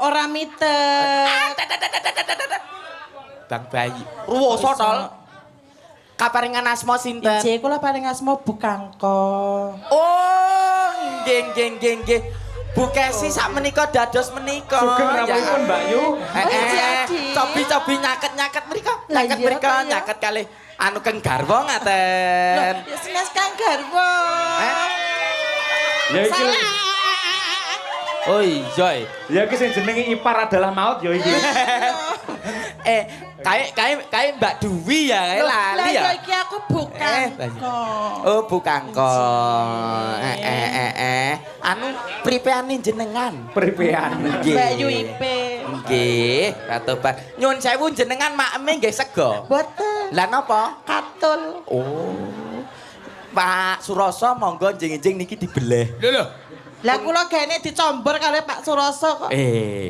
Ora mitek. Bang Bayi. Ruwoso tol. Kaparingan asma sinten? Injih, kula paring asma Bu Kangko. Oh, nggih nggih nggih nggih. Bu Kesi sak menika dados menika. Sugeng rawuhipun, Mbak Yu. Eh, Oh, eh, jadi. cobi-cobi nyaket-nyaket mriko, Lah nyaket iya, mriko, kok ya. nyaket kalih anu keng garwa ngaten. Loh, ya senes kang garwa. Eh? Ya iki. Salah. Oh iya. Ya iki sing jenenge ipar adalah maut ya iki. Eh, kae kae kae Mbak Dwi ya, kae Loh, lali lah ya. iya iki aku Bu Eh, lah iya. Kangko. Oh, Bu Kangko. Eh eh eh eh. Anu pripeane jenengan? Pripean. Nggih. Mbak Yu Ipe. Nggih, katoban. Nyun sewu, jenengan makeme nggih sego? Boten. Lah napa? Katul. Oh. Pak Suroso, monggo njing-njing niki dibeleh. Lho lho. Lah kula gene dicombor kali Pak Suroso kok. Eh.